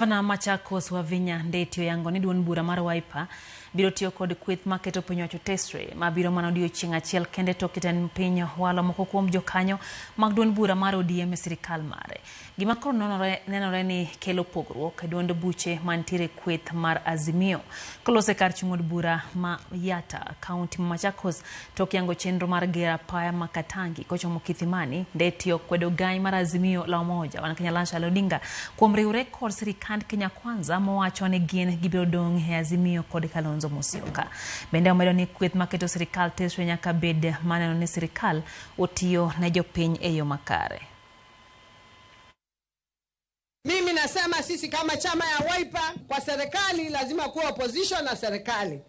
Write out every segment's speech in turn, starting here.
Gavana Machakos Wavinya Ndeti oyango ni duond bura mar Wiper biro tiyo kod kweth maketo piny owacho tesre mabiro mana odiochieng' achiel kende tok jatend piny walo moko kuom jokanyo mag duond bura mar ODM e sirikal mare. Gima koro nenore ni kelo pogruok e duond buche mantiere kweth mar Azimio. Kolose kar chung' od bura ma Yatta, kaunti ma Machakos tok yango chenro mar gero apaya ma Katangi kochomo Kithimani, Ndeti okwedo gai mar Azimio la Umoja wan Kenya Raila Odinga kuom riwre kod sirikand Kenya Kwanza mowacho ni gin gibiro dong' e Azimio kod Kalonzo Musyoka. Bende omedo ni kweth maketo sirikal tesre nyaka bed maneno ni sirikal otiyo ne jopiny e yo makare. Mimi nasema sisi kama chama ya Wiper kwa serikali lazima kuwa opposition na serikali,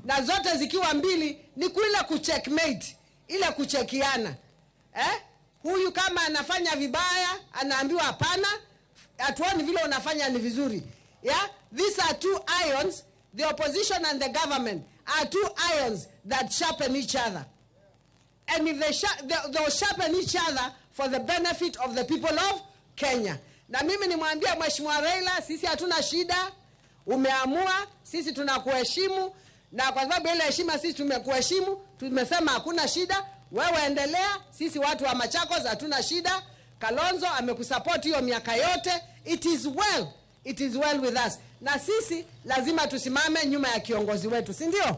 na zote zikiwa mbili ni kuile kucheckmate, ile kuchekiana. Huyu kama anafanya vibaya anaambiwa hapana, hatuoni vile unafanya ni vizuri. Yeah? These are two irons, the opposition and the government are two irons that sharpen each other. And if they'll sharpen each other for the benefit of the people of Kenya. Na mimi nimwambia Mheshimiwa Raila, sisi hatuna shida, umeamua, sisi tunakuheshimu, na kwa sababu ile heshima sisi tumekuheshimu, tumesema hakuna shida, wewe endelea, sisi watu wa Machakos hatuna shida. Kalonzo amekusupport hiyo miaka yote, it is well, it is well with us. Na sisi lazima tusimame nyuma ya kiongozi wetu, si ndio?